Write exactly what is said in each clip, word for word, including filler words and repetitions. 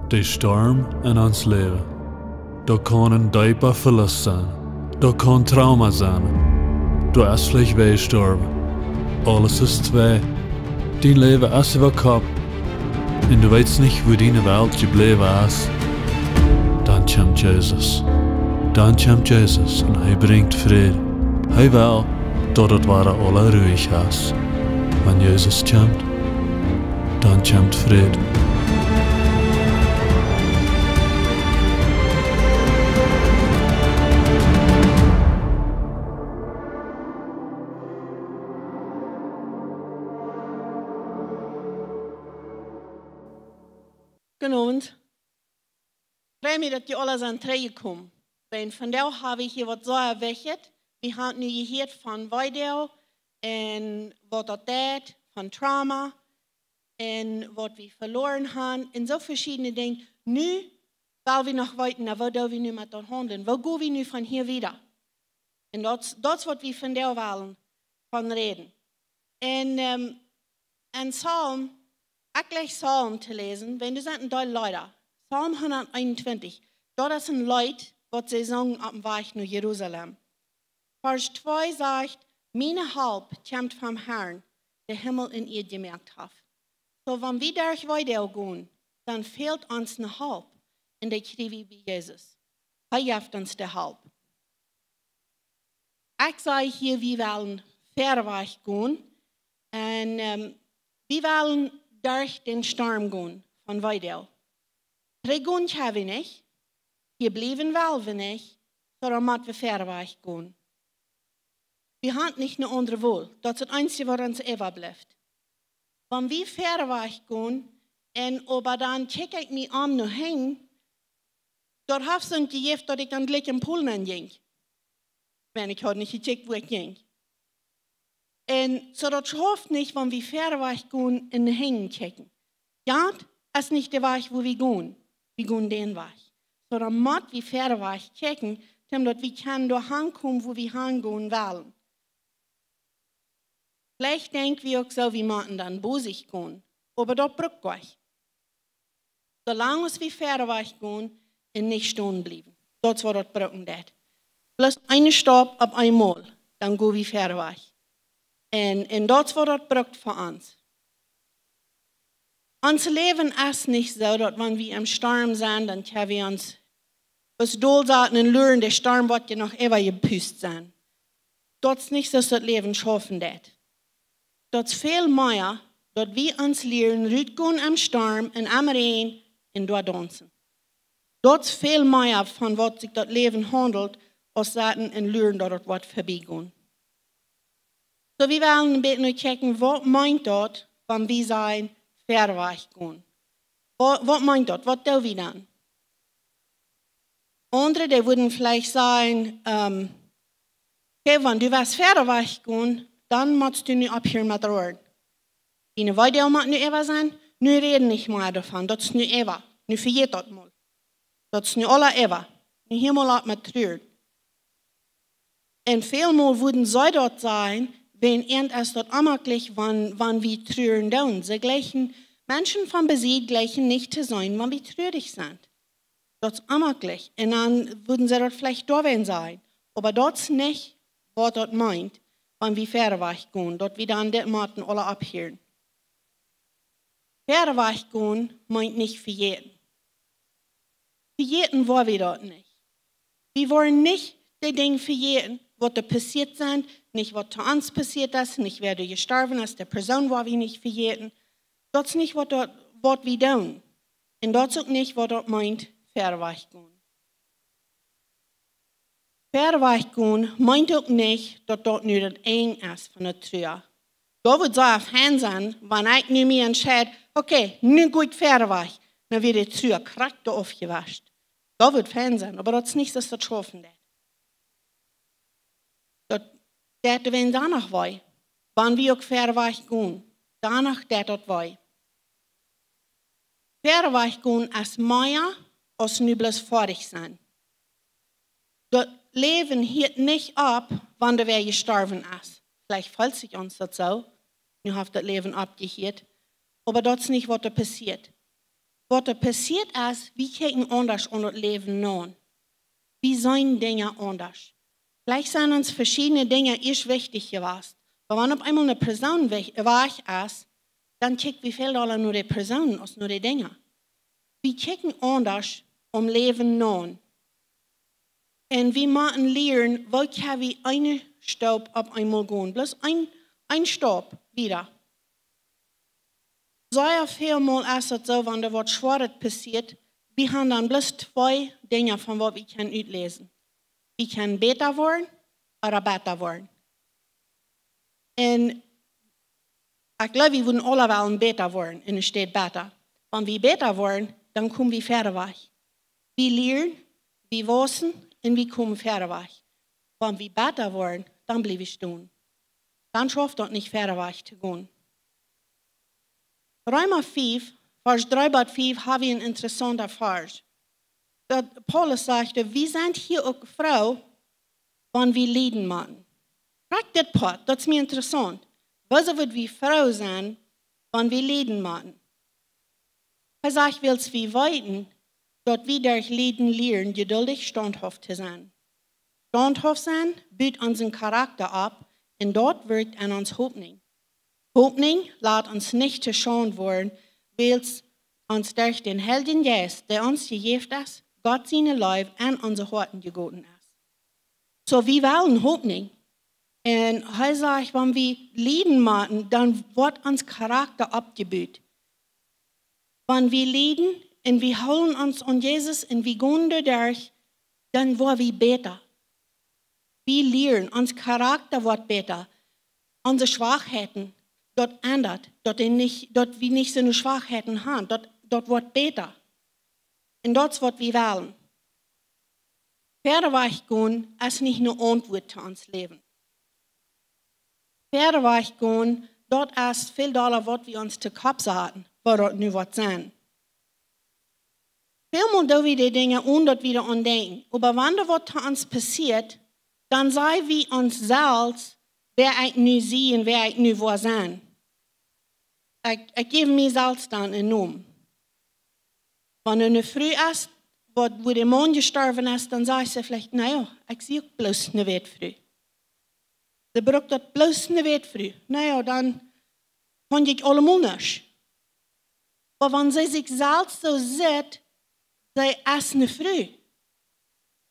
De Storm en ons Läwen. Daut kaun een deepa Velust sennen. Daut kaun Trauma sennen. Du hast veleicht wäa jestorwen. Aules es twei. Dien Läwen es äwa Kopp. Un du weetst nich, wua diene Welt jebläwen es. Dan kjemt Jesus. Dan kjemt Jesus un hee brinjt Fräd. Hee well, daut et wada aula ruich es. Wan Jesus kjemt, dan kjemt Fräd. Goodenoabend. Frei mie, daut jie aula sent trigjjekomen. Wiels vondoag hab wie hia waut sea wichtjet. Wie haben nu jehieet von Weedoag un waut daut deit, von Trauma un waut wie veloaren haben un soo veschiedne Dinja. Nu well wie noch weeten, na, woo doo wie nu met daut haundlen? Woo go wie nu von hia wieda? Un daut, daut es waut wie vondoag wellen von räden. Un, ähm, en Psalm, ekj jleich Psalm to läsen, wiels doa sent een Deel Leeda. Psalm hundateenuntwintich, daut es een Leet, waut see sungen oppem Wajch no Jerusalem. Varsch twee sajcht: "Miene Help kjemt vom Herrn, dee Himmel un Ieed jemoakt haft." Soo, wan wie derch Weedoag gonen, dan fält ons ne Help, un dee kjrie wie bie Jesus. Hee jeft ons de Help. Ekj saj hia, wie wellen verwoats gonen un, ähm, wie wellen derch dän Storm gonen von Weedoag. Trigjgonen kjenn wie nich, hia bliewen well wie nich, soo dan mott wie verwoats gonen. Wie haben nich ne aundre Wol, daut es daut eensje, waut ons äwablift. Wan wie verwoats gonen un oba dan kjikj ekj mie om no hinjen, daut haft soont jejäft, daut ekj dan jlikj em Pool nenn jinkj. Wan ekj haud nich jekjikjt, wua ekj jinkj. Un soo daut schauft nich, wan wie verwoats gonen un no hinjen kjikjen. Daut es nich de Wajch, wua wie gonen. Wie gonen dän Wajch. Soo dan mott wie verwoats kjikjen, toom daut wie kjennen doa hankomen, wua wie hangonen wellen. Veleicht denkj wie uk soo, wie motten dan bosich gonen. Oba daut brukt nich. Soo lang aus wie verwoats gonen un nich stonen bliewen. Daut es waut daut brucken deit. Bloos een Stap opp eemol, dan go wie verwoats. Un, un daut es waut daut brukt fa ons. Ons Läwen es nich soo, daut wan wie em Storm sent, dan kjenn wie ons, ons dolsaten un luren, de Storm woat je noch äwajepust sennen. Daut es nich soo, daut Läwen schaufen deit. Daut es väl mea, daut wie ons lieren, rutgonen em Storm un em Räajen un doa daunzen. Daut es väl mea von waut sikj daut Läwen haundelt, aus sitten un luren, daut et woat verbiegonen. Soo, wie wellen een bät nu kjikjen, waut meent daut, wan wie sajen, verwoats gonen? Waut, waut meent daut? Waut doo wie dan? Aundre, dee wudden veleicht sajen, ähm, "Okay, wan du west verwoats gonen, dan motst du nu opphieren met roaren. Diene Weedoag mott nu äwa sennen, nu räd nich mea doavon, daut es nu äwa, nu vejät daut mol. Daut es nu aula äwa, nu hia mol opp met truren." Un välmol wudden see daut sajen, wiels an es daut onjemaklich, wan, wan wie truren doonen. See jlikjen, Menschen von besied jlikjen nich to sennen, wan wie trurich sent. Daut es onjemaklich. Un dan wudden see daut veleicht doawäajen sajen. Oba daut es nich, waut daut meent, wan wie verwoats gonen, daut wie dan dit motten aula opphieren. Verwoats gonen meent nich vejäten. Vejäten woa wie daut nich. Wie woaren nich de Dinja vejäten, waut doa passieet sent, nich waut to ons passieet es, nich wäa doa jestorwen es, de Persoon woa wie nich vejäten. Daut es nich waut daut, waut wie doonen. Un daut es uk nich waut daut meent, verwoats gonen. Verwoats gonen meent uk nich, daut daut nu daut Enj es von de Trua. Daut wudd soo fein sennen, wan ekj nu mie entscheid, okay, nu go ekj verwoats, dan woat de Trua krakjt aufjewascht. Daut wudd fein sennen, oba daut es nich, daut daut schaufen deit. Daut deit doawäajen dan noch wee, wan wie uk verwoats gonen, dan noch deit daut wee. Verwoats gonen es mea aus nu bloos foadich sennen. Daut Läwen hieet nich opp, wan doa wäa jestorwen es. Veleicht feelt sikj ons daut soo, nu haft daut Läwen oppjehieet, oba daut es nich waut doa passieet. Waut doa passieet es, wie kjikjen aundasch aun daut Läwen no. Wie seenen Dinja aundasch. Veleicht sent ons veschiedne Dinja ieescht wichtich jewast. Oba wan opp eemol eene Persoon wajch, wajch es, dan kjikj wie väl dolla no de Persoon aus no de Dinja. Wie kjikjen aundasch aum Läwen no. Un wie motten lieren, woo kjenn wie eene Staup opp eemol gonen. Bloos een, een Staup wieda. Sea väl mol es daut soo, wan doa waut Schwoaret passieet, wie haben dan bloos twee Dinja von waut wie kjennen utläsen. Wie kjennen bäta woaren ooda bäta woaren. Un ekj jleew, wie wudden aula wellen bäta woaren enne Städ bäta. Wan wie bäta woaren, dan komen wie wieda wajch. Wie lieren, wie wausen un wie komen wieda wajch. Wan wie bäta woaren, dan bliew wie stonen. Dan schauft daut nich wieda wajch to gonen. Reema fief, Varsch dree bat fief, haben wie een interessaunta Varsch. Daut Paulus sajcht, wie sent hia uk froo, wan wie lieden motten. Krakjt dit Poat, daut es mie interessaunt. Woo sell wie froo sennen, wan wie lieden motten? Hee sajcht, wiels wie weeten, daut wie derch Lieden lieren, jeduldich, staunthauft to sennen. Staunthauft sennen but onsen Charakta opp un daut wirkjt en ons Hopninj. Hopninj lat ons nich to Schaund woaren, wiels ons derch dän Heiljen Jeist, dee ons jejäft es, Gott siene Leew en onse Hoaten jegoten es. Soo, wie wellen Hopninj. Un hee sajcht, wan wie lieden motten, dan woat ons Charakta oppjebut. Wan wie lieden un wie hoolen ons aun Jesus un wie gonen doaderch, dan woa wie bäta. Wie lieren, ons Charakta woat bäta. Onse Schwakheiten, daut endat, daut, dee nich, daut wie nich soone Schwakheiten haben, daut, daut woat bäta. Un daut es waut wie wellen. Wieda wajch gonen es nich ne Auntwuat to ons Läwen. Wieda wajch gonen, daut es väl dolla waut wie ons to Kopp saten, woo daut nu woat sennen. Väl mol doo wie de Dinja, onen daut wie doaraun denkjen. Oba wan doa waut to ons passieet, dan saj wie ons selfst, wäa ekj nu sie un wäa ekj nu woa sennen. Ekj, ekj jäw mie selfst dan een Nomen. Wan eene Fru es, waut, wua de Maun jestorwen es, dan sajcht see veleicht, na jo, ekj sie uk bloos ne Wätfru. See brukt daut, bloos ne Wätfru. Na jo, dan kaun ekj aulemol nuscht. Oba wan see sikj selfst soo sitt, see es ne Fru,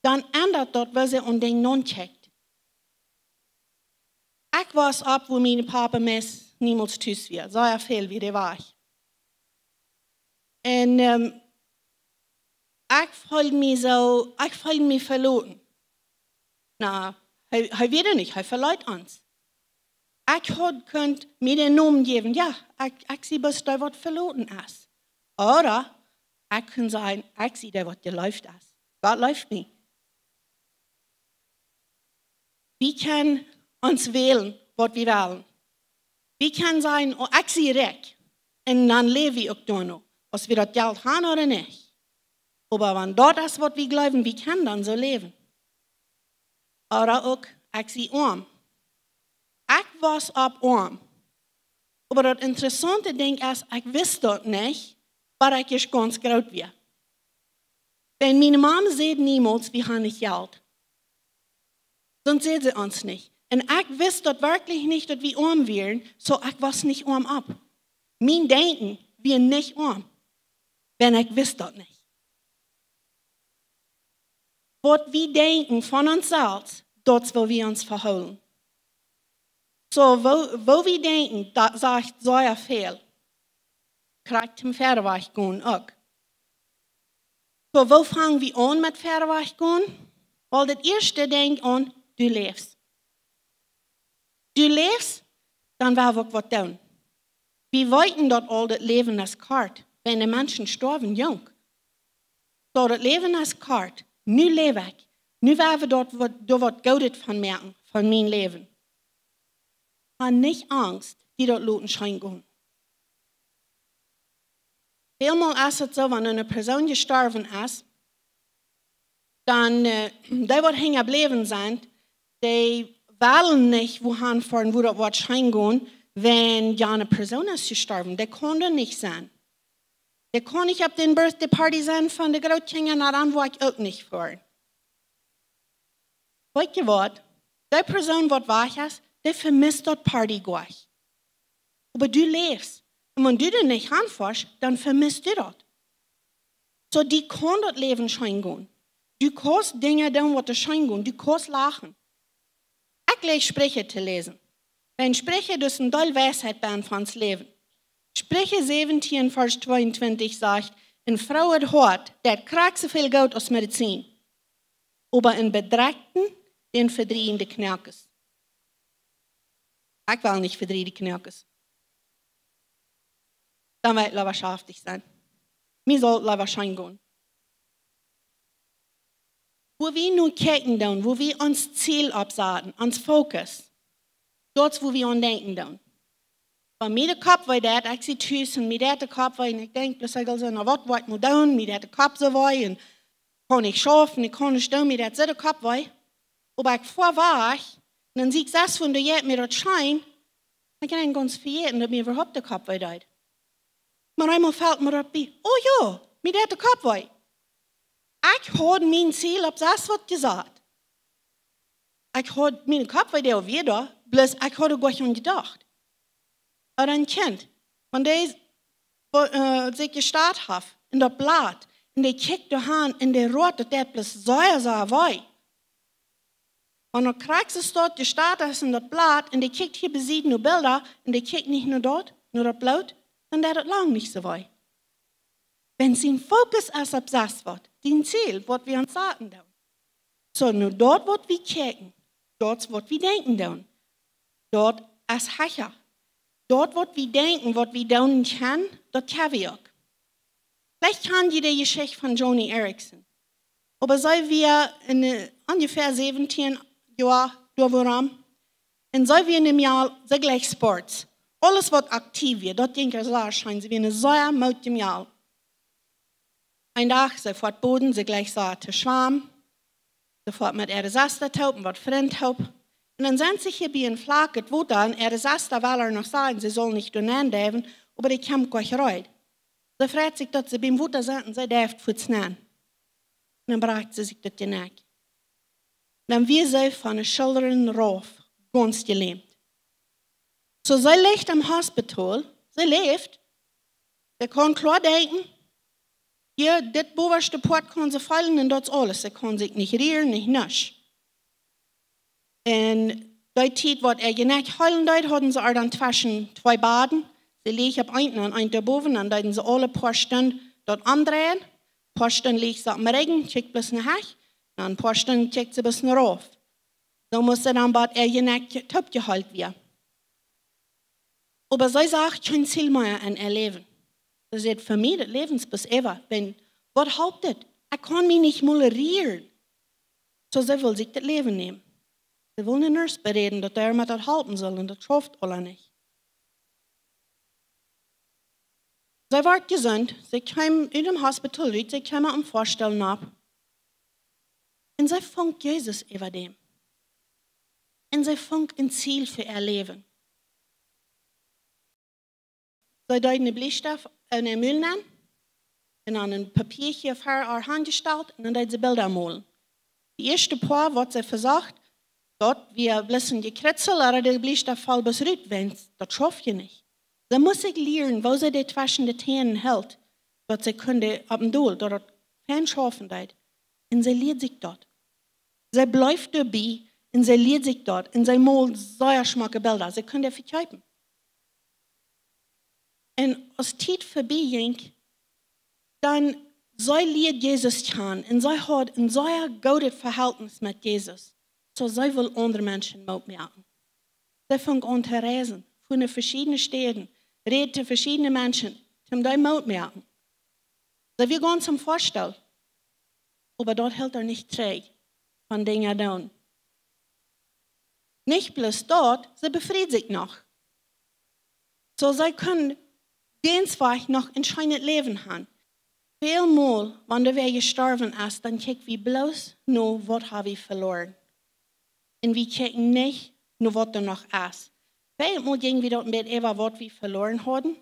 dan endat daut, woo see aun Dinja nodenkjt. Ekj wos opp, wua mien Papa meist niemols tus wia. Sea väl wia dee wajch. Un, ähm, ekj feeld mie soo, ekj feeld mie veloten. Na, hee, hee wia doa nich, hee veleet ons. Ekj haud kunt mie dän Nomen jäwen, jo, ekj, ekj sie bloos dee, waut veloten es. Ooda ekj kunn sajen, ekj sie dee, waut jeleeft es. Gott leeft mie. Wie kjennen ons wälen, waut wie wellen. Wie kjennen sajen, o, ekj sie rikj. Un dan läw wie uk doano, aus wie daut Jelt haben ooda nich. Oba wan daut es, waut wie jleewen, wie kjennen dan soo läwen. Ooda uk, ekj sie oam. Ekj wos opp oam. Oba daut interessaunte Dinkj es, ekj wist daut nich, bat ekj ieescht gaunz groot wia. Dan miene Mame säd niemols, wie haben nich Jelt. Sonst säd see ons nich. Un ekj wist daut werkjlich nich, daut wie oam wieren, soo ekj wos nich oam opp. Mien Denkjen wia nich oam, wan ekj wist daut nich. Waut wie denkjen von ons selfst, daut es, woo wie ons vehoolen. Soo, woo, woo wie denkjen, daut sajcht sea väl. Krakjt tom wieda wajch gonen uk. Soo, woo fang wie aun met wieda wajch gonen? Well, daut ieeschte, denkj aun, du läfst. Du läfst, dan woa wie uk waut doonen. Wie weeten daut aul, daut Läwen es kort. Wan de Menschen stoawen, junk. Soo, daut Läwen es kort. Nu läw ekj. Nu woa wie daut waut, doa waut Goodet von moaken, von mien Läwen. Hab nich Angst, die daut loten scheen gonen. Välmol es et soo, wan eene Persoon jestorwen es, dan, äh, dee waut hinjabläwen sent, dee wellen nich wua han foaren, wua daut woat scheen gonen, wan jane Persoon es jestorwen. Dee kunnen nich sennen. Dee kaun nich opp dän Birthday Party sennen von de Grootkjinja, na dan woa ekj uk nich foaren. Weetst waut? Dee Persoon waut wajch es, dee vemist daut Party goa nich. Oba du läfst. Un wan du doa nich aunfoascht, dan vemist du daut. Soo, die kaun daut Läwen scheen gonen. Du kaust Dinja doonen waut die scheen gonen. Du kaust lachen. Ekj leew Spricha to läsen. Wiels Spricha es een Deel Weisheit bie ons Läwen. Spricha säwentieen, Varsch tweeuntwintich sajcht: "Een frooet Hoat deit krakjt soo väl Goot aus Medizin, oba een bedrekjtet, dän vedrieejen de Knoakes." Ekj well nich vedrieeje Knoakes. Dan woa ekj leewa schaftich sennen. Mie saul leewa scheen gonen. Wua wie nu kjikjen doonen, wua wie ons Ziel oppsaten, ons Fokus, daut es wua wie aun denkjen doonen. Wan mie de Kopp wee deit, ekj sit tus un mie deit de Kopp wee un ekj denkj, bloos ekj saul sajen, na waut woa ekj nu doonen, mie deit de Kopp soo wee un kaun nich schaufen, ekj kaun nich doonen, mie deit soo de Kopp wee. Oba ekj foa wajch, un dan sie ekj sest von de Jeit mie daut scheen, dan kaun ekj gaunz vejäten daut mie äwahaupt de Kopp wee deit. Mau eemol felt mie daut bie: "Oh jo, mie deit de Kopp wee." Ekj haud mien Ziel opp sest waut jesat. Ekj haud mienen Kopp wee, dee wia doa, bloos ekj haud doa goanich aun jedocht. Ooda een Kjint, wan dee, äh, sikj jestat haft, un daut Blaut, un dee kjikjt doa aun, un dee roat, daut deit bloos sea, sea wee. Wan daut krakjt soo steit, jestat es un daut Blaut, un dee kjikjt hia besied no Bilda, un dee kjikjt nich no daut, no daut Bloot, dan deit daut lang nich soo wee. Wan sien Fokus es opp sest waut, dien Ziel, waut wie aun saten doonen. Soo, nu daut waut wie kjikjen, daut waut wie denkjen doonen, daut es hecha. Daut waut wie denkjen, waut wie doonen kjennen, daut kjenn wie uk. Veleicht kjann jie de Jeschicht von Joni Eareckson. Oba see wia en, äh, onjefäa säwentieen Joa doa wuarom. Un see wia en däm Joa, see jlikjt Sports. Aules waut aktiv wia, daut jinkj äa sea scheen. See wia een sea mootja Joa. Een Dach, see foat boden, see jlikjt sea to schwamen. See foat met äare Sesta toop un waut Frind toop. Un dan sent see hia bie een flakjet Wota un äare Sesta well äa noch sajen, see saul nich doa nenn deiwen, oba dee kjemt goanich reed. See freit sikj daut see biem Wota sent un see deift fuaz nenn. Un dan brakjt see sikj daut Jenekj. Dan wia see von de Schullren rauf gaunz jelämt. Soo, see licht em Hospital, see läft, see kaun kloa denkjen, hia, dit bowaschte Poat kaun see feelen un daut es aules. See kaun sikj nich rieren, nich nuscht. Un dee Tiet waut äa Jenekj heelen deed, hauden see äa dan tweschen twee Baden. See leech opp eent un eent doabowen, dan deeden see aule poa Stund daut omdreien. Poa Stund leech see oppem Rigjen, kjikjt bloos no hach, na een poa Stund kjikjt see bloos no rauf. Dan must see dan bat äa Jenekj toopjeheelt wia. Oba see sach kjeen Ziel mea en äa Läwen. See säd: "Fa mie daut Läwen es bloos äwa, wan, waut halpt daut? Ekj kaun mie nich mol rieren." Soo see wull sikj daut Läwen nämen. See wull ne Nurse beräden, daut dee met daut halpen sull, un daut schauft aula nich. See wort jesunt, see kjeem ut däm Hospital rut, see kjeem opp een Foastool nopp. Un see funk Jesus äwa däm. Un see funk een Ziel fa äa Läwen. See deed een Bliestaft en äa Mul nämen un dan een Papia ver äa aunjestalt un dan deed see Bilda molen. De ieeschte poa waut see vesocht, daut wia bloos een Jekritzel, oba de Bliestaft foll bloos rut, wiels daut schauft je nich. See must sikj lieren, woo see dee tweschen de Tänen hilt, daut see kunn opp een Dol, daut daut fein schaufen deed. Un see lieed sikj daut. See bleef doabie un see lieed sikj daut. Un see mold sea schmocke Bilda. See kunn dee vekjeepen. Un aus Tiet vebie jinkj, dan see lieed Jesus kjanen un see haud een sea goodet Vehältnis met Jesus. Soo see wull aundre Menschen Moot moaken. See funk aun to reisen, fua no veschiedne Städen, räd to veschiedne Menschen, om dee Moot moaken. See wia gaunz em Foastool, oba daut hilt äa nich trigj von Dinja doonen. Nich bloos daut, see befried sikj noch. Soo see kunn dän Wajch noch een scheenet Läwen han. Väl mol, wan wäa jestorwen es, dan kjikj wie bloos no, waut ha wie veloaren. Un wie kjikjen nich no, waut doa noch es. Väl mol jinj wie daut een bät äwa, waut wie veloaren hauden.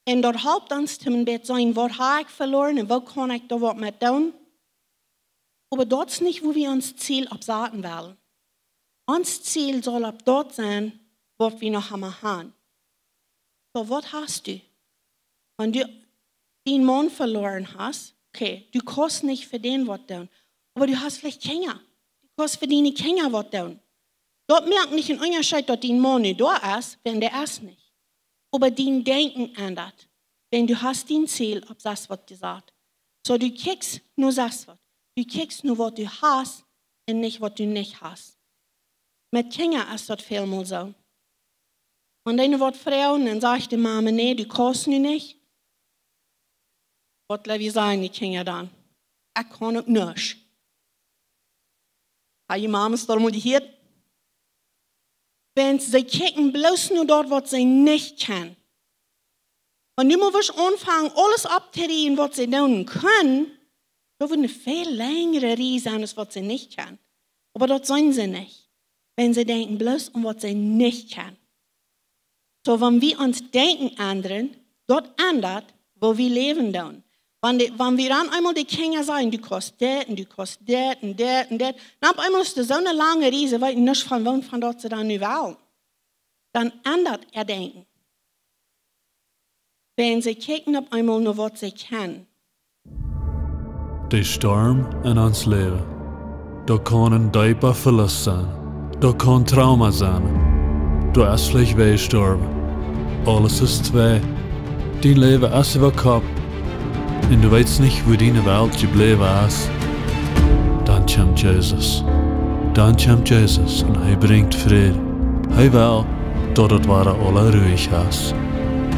Un daut halpt ons toom een bät seenen, waut hab ekj veloaren un woo kaun ekj doa waut met doonen? Oba daut es nich, wua wie ons Ziel opp saten wellen. Ons Ziel saul opp daut sennen, waut wie noch emma haben. Soo, waut hast du? Wan du dienen Maun veloaren hast, okay, du kaust nich fa dän waut doonen. Oba du hast veleicht Kjinja. Du kaust fa diene Kjinja waut doonen. Daut moakt nich een Unjascheet, daut dien Maun nu doa es, wan dee es nich. Oba dien Denkjen endat. Wan du hast dien Ziel opp sest waut jesat. Soo, du kjikjst no sest waut. Du kjikjst no waut du hast un nich waut du nich hast. Met Kjinja es daut välmol soo. Wan dee nu waut froagen, dan sajcht de Mama: "Nä, du kaust nu nich." Waut well wie sajen, de Kjinja dan? "Ekj kaun uk nuscht." Ha jie Mamas daut mol jehieet? Wan see kjikjen bloos no daut, waut see nich kjennen. Wan nu mol wurscht aunfangen, aules opptorieejen, waut see doonen kjennen, daut wudd eene väl lenjre Rieej sennen, aus waut see nich kjennen. Oba daut seenen see nich. Wan see denkjen bloos aun, waut see nich kjennen. Soo, wan wie ons Denkjen endren, daut endat, woo wie läwen doonen. Wan de, wan wie dan eemol de Kjinja sajen: "Du kaust dit un du kaust dit un dit un dit." Dan opp eemol es doa soone lange Rieej, weeten nuscht von woont von daut see dan nu wellen. Dan endat äa Denkjen. Wan see kjikjen opp eemol no waut see kjennen. De Storm en ons Läwen. Daut kaun een deepa Velust sennen. Daut kaun Trauma sennen. Du best veleicht wajchjestorwen. Aules es twei. Dien Läwen es äwa Kopp. Un du weetst nich, wua diene Welt jebläwen es. Dan kjemt Jesus. Dan kjemt Jesus un hee brinjt Fräd. Hee well, daut et wada aula ruhich es.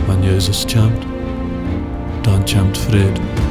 Wan Jesus kjemt, dan kjemt Fräd.